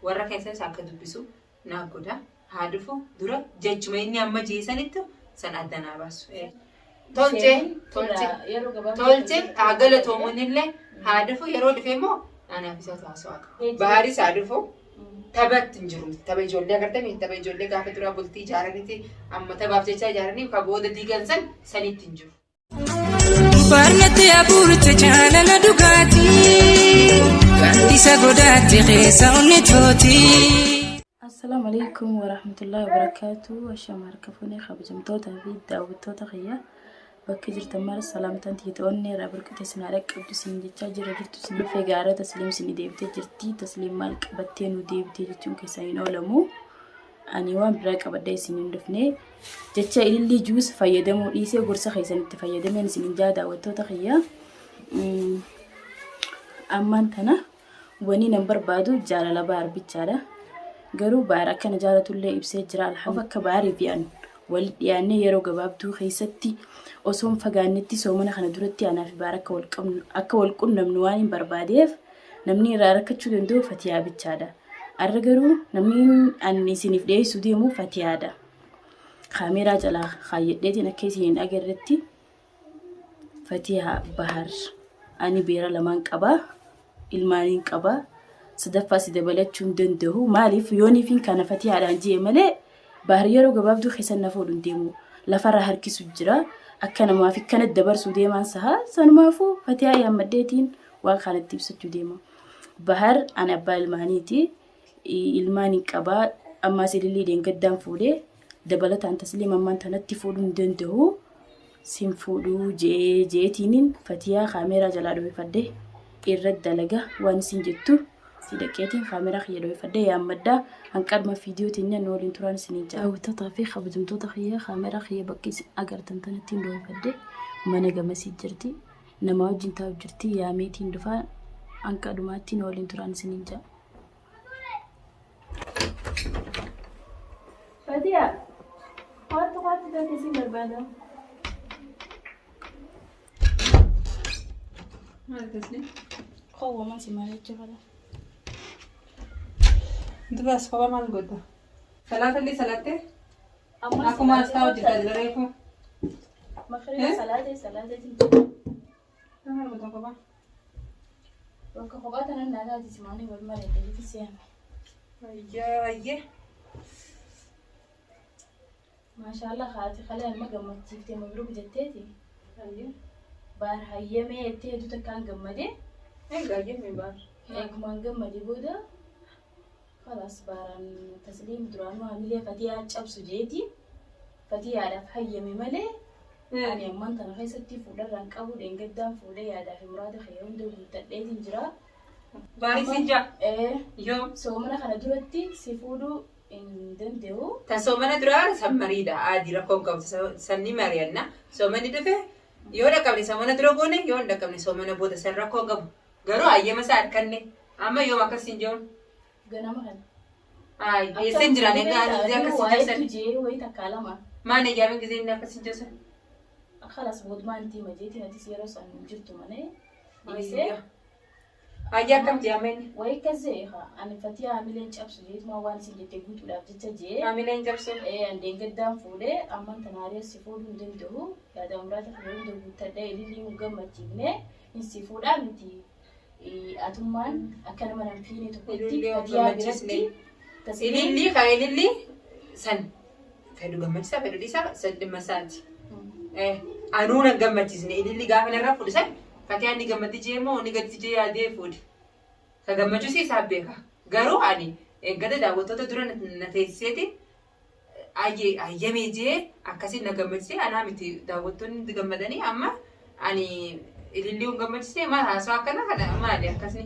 Warra keessanis akka dubbisu naa godha. Haa dhufu dura jechuma inni amma jeesanitti san adda naa baasu. Tolchee tolchee tolchee haa galatoomunillee haa dhufu yeroo dhufe immoo anaaf isaatu haasawaa qaba. Baharis haa dhufu. Taphatti hin jiru. Tapha ijoollee agartanii tapha ijoollee gaafa duraa bultii ijaaraniiti amma taphaaf jecha ijaaranii ka booda diigan san sanitti hin jiru. Barnatti abuurte jaalala dhugaatii Gaaddisa godaatti keessa onni tooti. Assalaamu alaikum warahmatullahi wabarakatuh. Ashama harka fuunee kabajamtoota fi daawwattoota kiyya bakka jirtan mara salaamtaan tiyya onnee irraa burqite isin haa dhaqqabdu isin jechaa jira jirtu isin dhufee gaara tasliim isin deebitee jirti tasliim maal qabattee nu deebitee jechuun keessan hin oolamu. Ani waan biraa qabadhee isin hin dhufne jecha ilillii juus fayyadamuu dhiisee gorsa keessan itti fayyadameen isin hin jaa daawwattoota kiyya. Ammaan tana wani nan barbaadu jaalala baar bichaadha. Garuu baar akka na jaalatullee ibsee jira. Alhamdulillah akka baarii fi an wal dhiyaannee yeroo gabaabduu keessatti osoo hin fagaannetti soomana kana duratti anaa fi baar akka wal qabnu akka wal qunnamnu waan hin barbaadeef namni irraa rakkachuu danda'u fatiyaa bichaadha. Arra garuu namni an isiniif dhiyeessuu deemu fatiyaadha. Kaameeraa jalaa kaayyadheetiin akka isin hin agarretti Fatiyaa Bahar ani beera lamaan qaba ilmaaniin qaba sadaffaa si dabalachuu hin danda'u maaliif yooniifiin kana fatiyaadhaan ji'e malee Bahar yeroo gabaabduu keessa na fuudhu hin deemu lafarra harkisu jira akka namaaf akkana dabarsuu deemaan saha sanumaafuu fatiyaa yaammadheetiin waan kanatti ibsachuu deema Bahar ani abbaa ilmaaniiti ilmaan hin qabaa ammaas ilillii deengaddaan fuudhee dabalataan tasliim ammaan tanatti fuudhuu hin danda'u sin fuudhuu je'ee je'eetiinin fatiyaa kaameeraa jalaa dhoyfadhe irra dalaga waan isin jettu si dhaqeetiin kaameeraa kiyya dhoyfadhe yaammadha hanqadhuma fiidiyootiin nan waliin turaan isiniin jedha. Daawwattootaa fi kabajamtoota kiyya kaameeraa kiyya bakka isin agartan tanattiin dhoyfadhe mana gamasii jirti namaa wajjin taa'u jirti yaameetiin dhufaa hanqadhumaattiin waliin turaan isiniin jedha. Fatiya, kottu kottu dafii sin barbaada. Maal tasni? Kowwama si mari'achuu fedha. Dubaas kophaa maal godha? Salaata illee salaattee? Akkuma as taa'u jirta jira reefu. Makriba Eh? salaatee salaateetiin jira. Maal godha kophaa? Bakka kophaa tanan naa taati simaanii wal mari'adha jetti si'ame. Ayyaa ayyee. Maashaallah haati kalee amma gammachiiftee mabruuk jetteeti. Baar hayyamee jettee hedduu takkaan gammadee. Egaa hayyamee baar. Eegumaan gammade booda kalaas baaraan tasliim duraanuu hamilee fatiyaa cabsu jeeti. Fatiyaadhaaf hayyame malee ani ammaan tana keessatti fuudharraan qabu dheengaddaan fuudhee yaadaa fi muraada kee hunda guuttadheetiin jira. Baarii siin jaa. Ee Yoo. soomana kana duratti si fuudhuu hin danda'u. Ta soomana duraa san mariidha. Aadii rakkoo hin qabdu. San ni mari'anna. Soomanni dhufe yoo dhaqqabne soomana dura goone yoo hin dhaqqabne soomana booda san rakkoo hin qabu. Garuu hayyama isaa harkanne amma yoom akkas hin jiru. Ganama kana. Ay, eessa hin jiran egaa ani gisee akkas hin jirsan. Jee wayii takkaa lama. Maal eeyyaamin gisee inni akkas hin jirsan. Kalas boodumaan itti hima jeetiin atis yeroo san hin jirtu malee. Dhiisee. Ayyaa akkam jee amma inni. Wayii akkas jee haa ani fatiyaa hamileen cabsu jeetumaa waan isin jette guutuudhaaf jecha jee. Hamileen cabsu. Ee an deengaddaan fuudhee amman tana haree si fuudhuu hin danda'u. Yaada muraasa kiyya hunda guuttadhee ilillii hin gammachiifne hin si fuudhaa miti. Atummaan akka nama nan fiine tokkotti Ilillii of fatiyaa gammachiisne. biratti tasliim Ilillii kaa ilillii san fedhu gammachiisaa fedhu dhiisaa san dhimma isaati. Eh, anuu nan gammachiisne ilillii gaafa narraa fuudhe san fatiyaan ni gammaddi jee moo ni gaddi jee yaadee fuudhe. Ka gammachuus isaaf beeka. Garuu ani eeggata daawwattoota dura na teessiseeti Ayyee ayyamee jee akkasiin na gammachisee anaa miti daawwattoonni hundi gammadanii amma ani ilillii hun gammachisee maal haasawaa akkana kana maali akkasni.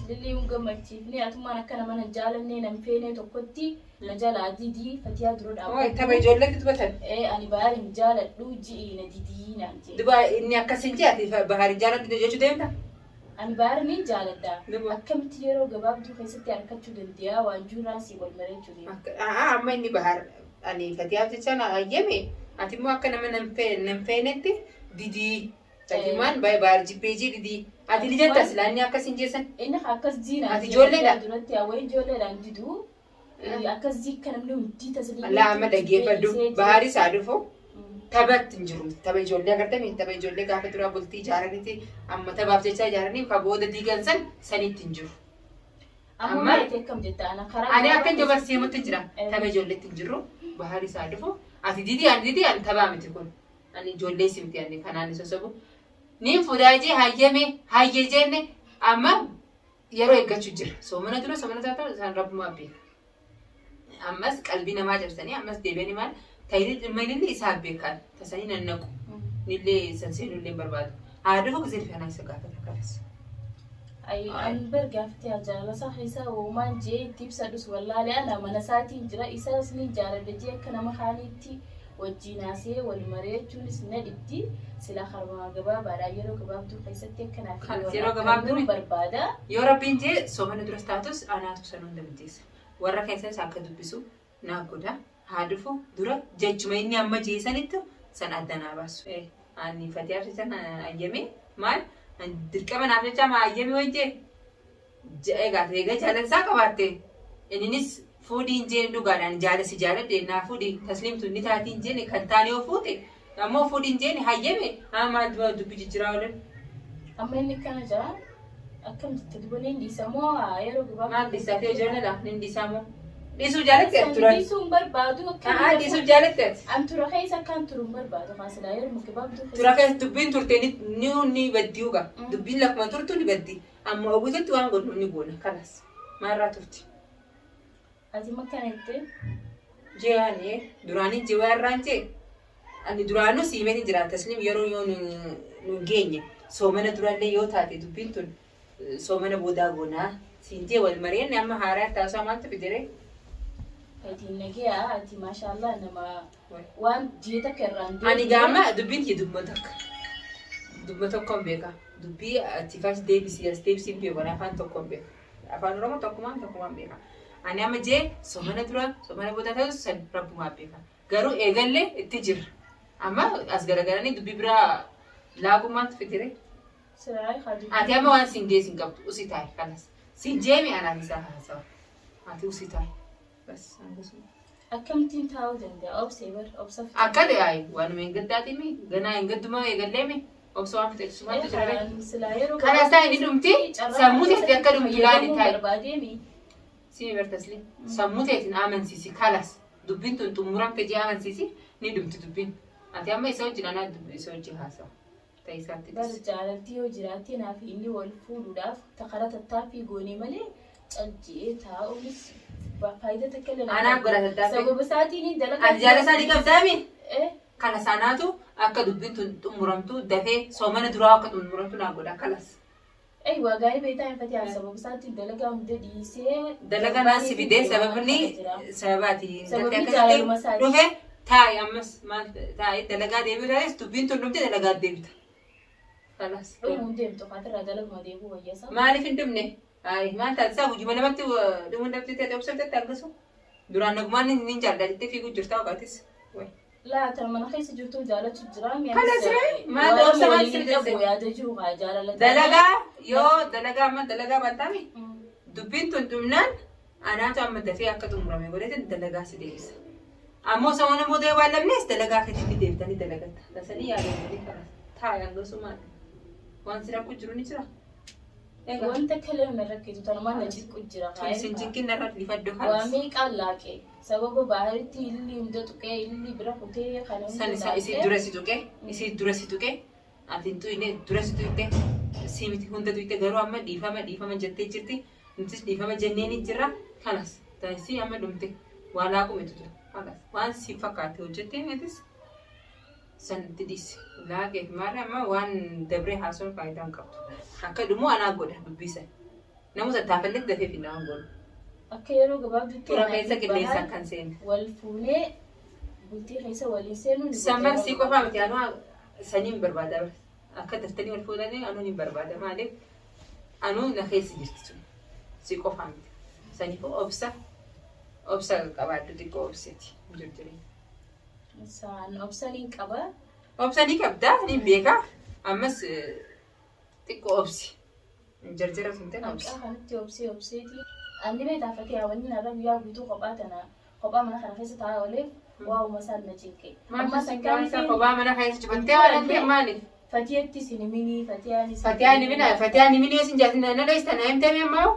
Ilillii hun gammachiifne atummaan akka nama nan jaalannee nan feenee tokkotti na jalaa didii fatiyaa dura Ooy dhaabbadhu. tapha ijoolleetti dubbatan. Ee ani bahaar hin jaaladhu ji'i na didii naan jee. Duba inni akkasin jee ati bahaar hin jaaladhu jechuu deemta. Ani Bahar nin jaaladha. Duba. Akkamitti yeroo gabaabduu keessatti arkachuu dandeeyaa waanjuu irraan sii wal mareechuu deema. Akka- A'aa amma inni Bahar ani fatiyaaf jecha na hayyame ati immoo akka nama nan fee- nan feenetti didii Tasliimaan baay'ee baar jibbee jee didii. Ati ni jetta silaa inni akkas hin jeessan. Inni akkas jiinaa. Ati ijoolleedha? Duratti hawwa ijoolleedhaan diduu. Akkas jii kan namni hundii tasliimaa. Allah amma dhaggeeffadhu. Bahaarii isaa dhufu taphatti hin jiru. Tapha ijoollee agartanii tapha ijoollee gaafa duraa bultii ijaaraniiti amma taphaaf jecha ijaaranii ka booda diigan san sanitti hin jiru. Amma Amma- maal akkam jetta ana karaa. Ani akka hin barsiimutti jira. Tapha ijoolleetti hin jiru. Bahaarii isaa dhufu. Ati didii ani didii ani taphaa miti kun. Ani ijoollee si miti ani kanaan isa sobu. Niin fuudhaa jee hayyame hayye jenne amma yeroo eeggachuu jira. Soomana dura soomana taata isaan rabbumaa beeka. Ammas qalbii namaa cabsanii ammas deebi'anii maal ta'anii dhimma inni isaa beekan tasanii nannaqu. Nillee san seenuu illee hin barbaadu. Haa dhufu gisee kanaa isa gaafata kanas. An bar gaafatee jaalala isaa keessa uumaan jee itti ibsadhus wallaalee ana mana isaatiin jira isas ni jaaladha jee akka nama kaaniitti wajjin haasee wal mari'achuunis na dhibdi sila karuma gabaabaadha yeroo gabaabduu keessatti akkanaaf Kan yeroo gabaabduu mi? barbaada. Yoo rabbiin jee soomana duras taatus anaatu san hunda mijeessa. Warra keessas akka dubbisu naa godha. Haa dhufu dura jechuma inni amma jeesanitti san adda naa baasu. Ani fatiyaa fi san ayyame maal dirqama naaf jecha ma ayyame wajjee egaa egaa jaalalsaa qabaatte inninis fuudhiin jeen dhugaadhaan jaalasi jaaladhe naa fuudhi tasliimtu ni taatiin jeen kan taane yoo fuute ammoo fuudhiin jeen hayyame amma maal dubbi jijjiraa oolan. Amma inni kana jira akkam jette duba ni dhiisa moo yeroo gabaabduu. Maal dhiisaa ta'e ijoolleedha ni dhiisaa moo dhiisuu jaalatte ati turan. Dhiisuu hin barbaadu. Haa dhiisuu jaalatte ati. An tura keessa akkaan turu hin barbaadu kaasilaa yeroo gabaabduu Tura keessa dubbiin turte ni ni baddi uga dubbiin lakkuma turtu ni baddi amma oguutetti waan godhu ni goona kalas maalirraa turti. Ati makkana jettee. Jeeyaani duraanii jeeyaa irraan jee ani duraanuu siimeetiin jira tasliim yeroo yoo nu geenye soomana duraallee yoo taate dubbiin tun soomana boodaa goonaa siin jee wal mari'anne amma haaraa taasisaa maaltu fidere. Ati nagayaa ati maashaallah nama waan jee takka irraan Ani gaama dubbiin tiyya dubbuma takka. Dubbuma tokkoon beeka. Dubbii ati fas deebisii as deebisii hin beeku. Ani afaan tokkoon beeka. Afaan Oromoo tokkumaan tokkumaan beeka. Ani amma jee soomana dura soomana booda ta'us san rabbumaa beeka. Garuu eegallee itti jirra. Amma as garagaranii dubbii biraa laaqummaatti fidire. Siraa hajuu. Ati amma waan siin geessin qabdu usii taa'i kanas. Siin jeemi anaaf isaa haasawa. Ati usii taa'i. Bas akkasuma. Akkamittiin taa'uu danda'a? Obsee bar obsa. Akka ta'e waanuma hin gaddaatimi ganaa hin gaddumaa eegalleemi obsa waan fixeessumatti jira. Silaa yeroo Kanas taa'e ni dhumti sammuu teetti akka dhumtu ilaali taa'e. Barbaadeemi. Sii bartasli sammuu teetiin amansiisi kalas dubbiin tun xumuramte jee amansiisi ni dhumti dubbiin. Ati amma isa wajjin anaa dubbi isa wajjin haasawa. Ta'e isaatti Bar dhis. jaalaltii yoo jiraatte naaf inni wal fuudhuudhaaf takara tattaaffii goonee malee calji'ee taa'uunis faayidaa takka illee Anaaf godha tattaaffii. Sababa isaatiin dalagaa. Ati jaala isaa ni qabdaami? Eh, Kana sanaatu akka dubbiin tun xumuramtu dafee soomana duraa akka xumuramtu naa godha kalas. Eeywa gaarii beektaa hin fatee sababa isaatiin dalagaa hunda dhiisee. Dalagaa naan si fidee sababni sababaati. Sababni jaalaluma isaati. Dhufe taa'i ammas maal taa'i dalagaa deebi'u taa'es dubbiin tun dhumte dalagaa deebita. Kalas. Dhumuun deemtu faatirraa dalaguma deebi'u wayyaasa. Maaliif hin dhumne? Ayi maal taate isaa gujuma namatti dhumuun dhabdee ta'e obsabtetti argasu. Duraan nagumaan ni jaalladha jettee fiiguu jirta waqaatis. Laa tan mana keessa jirtu jaalachuu jira. Kanas ree, maal obsa maal si fidesse? Yaada jiru haa jaalala. Dalagaa yoo dalagaa amma dalagaa bantaami dubbiin tun dhumnaan anaatu amma dafee akka xumurame godhate dalagaa si deebisa. Ammoo soomana booda waan lamnees dalagaa keetitti deebitanii dalagatta. Tasanii yaadamanii kanas taa'i hangasumaan waan si rakku jiru ni jira. Egaa Wanta kalee na rakkitu tanumaan na cinqu jira. sin cinqin narratti lifadhu Waa kanas. meeqaan laaqe sababa baaritti illi hunda tuqee illi bira kutee kana hunda San isa isii dura si tuqe isii dura si tuqe ati hin tuqne dura si tuqte si miti hunda tuqte garuu amma dhiifama dhiifama jettee jirti nutis dhiifama jennee ni jirra kanas taasisii amma dhumte waa laaqumetu jira kanas waan si fakkaate hojjettee meetis sanatti dhiisi laaqeef maarree amma waan dabree haasawuun faayidaa hin qabdu akka dhumu anaa godha dubbisan namoota taafallee dafee fi nama godhu Akka yeroo gabaabduutti tura keessa qilleensaan kan seene. wal fuunee bultii keessa waliin seenuun Sambar si qofaa miti anuu sanii hin barbaada. Akka daftanii wal fuudhanii anuu hin barbaada. Maaliif anuu na keessa jirti sun si qofaa miti. Saniif obsa obsa qabaadhu xiqqoo obseeti jirjiri. Isaan obsaniin qaba. Obsa ni qabdaa ni beekaa. Ammas xiqqoo obsi. Jarjara sun ta'e obsi. Hanqaa kanatti obsee obseeti. Anni beektaa Fatiyaa wanni narra guyyaa guutuu kophaa tana kophaa mana kana keessa taa'aa ooleef waa'uma isaan na cinqe. Maal si kophaa mana keessa cufattee waan ta'eef maaliif? Fatiyatti sin himinii Fatiyaanis. Fatiyaan himina Fatiyaan himini yoo sin jaatin na dhoyista na himtee mi ammaa?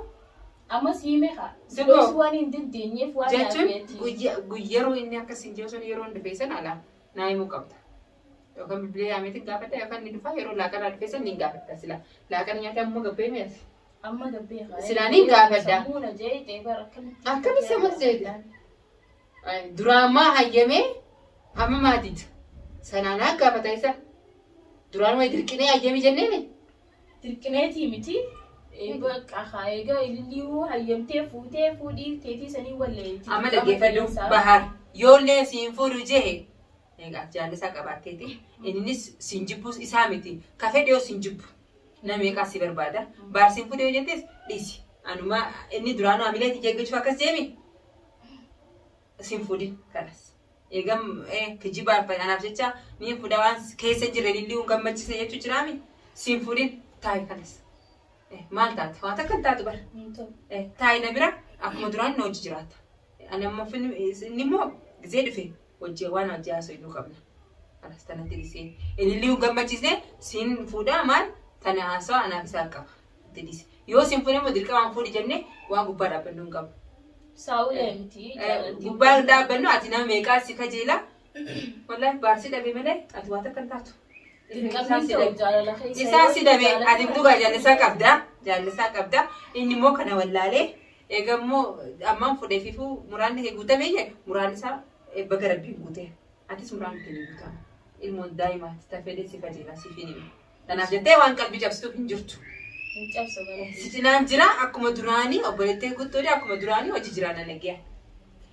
Amma si hime kaa. Sigoo. Dhoysuu waan hin dandeenyeef waan Jechuun yaaddeeti. yeroo inni akkas hin jiru sun yeroo hin dhufee sana alaa naa himuu qabda. Yookaan bilbilee yaameetiin gaafadha yookaan ni dhufaa yeroo laaqanaa dhufee sana ni gaafadha sila. Laaqana nyaatee ammoo gabbee mi'as. Amma gabbee kaa. Silaa niin gaafadha. Sammuu na jeeqee bara akkamitti. Akkamitti sammuu si jeeqxe? Duraan maa hayyamee amma maatiidha. Sanaan haa gaafata isa. Duraan wayi dirqinee hayyamii jenneeni. Dirqineetii miti. Bakka haa egaa ilillii hayyamtee fuutee fuudhii teetii sanii wallee. Amma dhaggeeffadhu Bahar yoollee siin fuudhu jee egaa jaallisaa qabaatteeti. Innis siin jibbus isaa miti. Ka fedhe yoo siin jibbu nama meeqaa si barbaada. Bahar siin fuudhe yoo jettes dhiisi. Anuma inni duraanuu hamileetti eeggachuuf akkas deemi. Siin fuudhin kanas. Eegam kijibaaf anaaf jecha niin fuudha waan keessa hin jirre lilliin gammachiise jechuu jiraami. Siin fuudhin taa'i kanas. Maal taate? Waan takka hin taatu bara. Taa'i na bira akkuma duraan na hojii jiraata. Ani ammoo inni immoo gizee dhufe hojii waan hojii haasoo qabna. Kanas tanatti dhisee. Ilillii gammachiisne siin fuudhaa maal tana haasawaa anaaf isaa qaba. Itti dhise. Yoo siin fuudhe immoo dirqamaan fuudhi jennee waan gubbaa dhaabbannu hin qabnu. Saa'ulee miti. Gubbaa dhaabbannu ati nama meeqaa si kajeela. Wallaahi baarsi dhabe malee ati waan takka hin taatu. Dirqamni ta'u jaalala keessa. Isaa si dhabe ati dhugaa jaallisaa qabda. Jaallisaa qabda. Inni immoo kana wallaalee eega immoo ammaan fuudhee fiifuu muraanni kee guutamee jee muraan isaa baga rabbiin guutee. Atis muraan kee ni guutama. Ilmoon daa'imaati tafeedee si kajeela siif hin himu. Kanaaf jettee waan qalbii cabsituuf hin jirtu. Hin cabsu bara. Si cinaan jira akkuma duraanii obboleettee guttuudha akkuma duraanii hojii jiraana nagiyaa.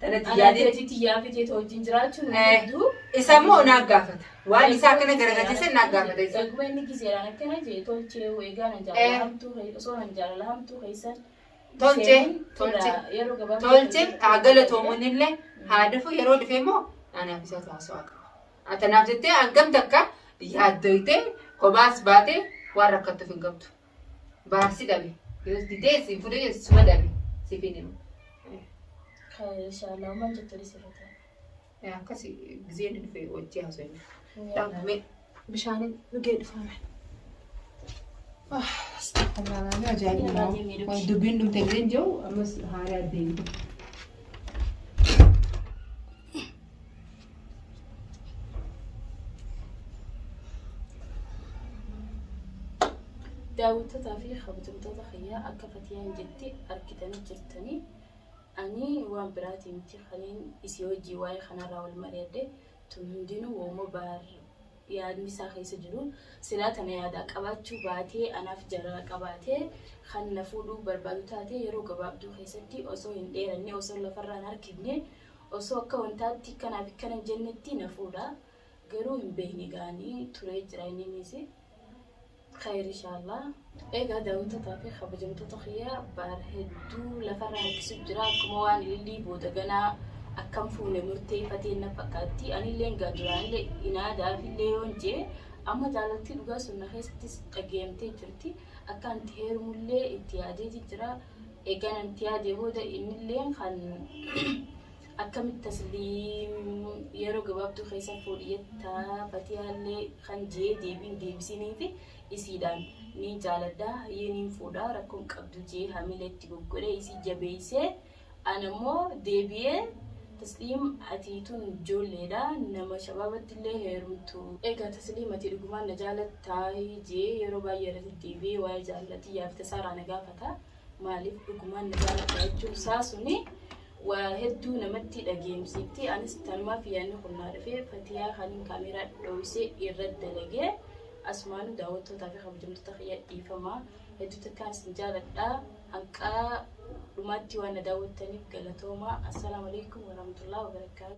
Tanatti Anaa yaadee. teetii xiyyaa fi teetii wajjin jiraachuun hedduu. Isa immoo naaf gaafata. Waan isaa akkana garagalchiisan naaf gaafata isa. Eeguma inni gizeeraan akkana jee tolchee eegaa nan jaalala hamtuu osoo nan jaalala hamtuu keessan. Tolchee tolchee Yeroo gabaabaa. tolchee haa galatoomuun illee haa dhufu yeroo dhufe immoo anaaf isaatu haasawaa qaba. Tanaaf jettee hangam takka yaaddoytee kophaas baatee waan rakkattuuf hin qabdu. Baarsi dhabe. Yoo didee si fudhee suma dhabe siif hin himu. Inshallah maal jettu sirriitti. Akkas gizee inni dhufe wajjii haasawaa. Bishaaniin dhugee dhufame. Ajaa'ibuma. Dubbiin dhumte gizeen jiru ammas haaraa deemte. Daawwattootaa fi kabajamtoota kiyyaa, akka Fatiyaan jetti argitanii jirtanii, ani waan biraatii miti kaniin isii hojii waa'ee kanarraa wal mari'adhe. Tun hundinuu wooma Baar yaadni isaa keessa jiru. Silaa tana yaadaa qabaachuu baatee, anaaf jaalala qabaatee kan na fuudhuu barbaadu taate, yeroo gabaabduu keessatti osoo hin dheeranne, osoo lafarraa hin harkifne, osoo akka wantaatti kanaaf akkana hin jennetti na fuudha. Garuu hin beekne gaanii turee jira inninis. Khayr inshallah. Egaa daawwattootaa fi kabajamtoota kiyyaa, Baar hedduu lafarraa harkisu jira. Akkuma waan ilillii booda ganaa akkam fuune murteeffatee na fakkaatti. Anillee egaa duraanillee inaadaafillee yoon jee, amma jaalaltii dhugaa sun na keessattis dhageemtee jirti. Akka anti heerumullee itti yaadeeti jira. Egaa nanti yaadee booda innillee kan akkamitti Tasliim yeroo gabaabduu keessa fuudhi jettaa Fatiyaallee kan jee deebiin deebisinii fi isiidhaan ni jaaladha yeniin fuudha rakkoon qabdu jee hamileetti goggodhee isii jabeessee, ana immoo deebi'ee Tasliim ati tun ijoolleedha, nama shabaabatti illee heerumtu. Egaa Tasliim ati dhugumaan na jaalattaa jee yeroo baay'ee irratti deebi'ee waa'ee jaalalatii yaafte saaraa na gaafata. Maaliif dhugumaan na jaalattaa jechuun isaa suni waa hedduu namatti dhageemsiifti. Anis tanumaaf yaadni kun naa dhufee Fatiyaa kanin kaameeraa dho'isee irratti dalagee. Asumaanuu daawwattootaa fi kabajamtoota kiyya, dhiifamaa, hedduu takkaan isin jaaladha. Hanqaa dhumaatti waan na daawwattaniif galatoomaa. Assalaamu alaikum warahmatullahi wabarakaatu.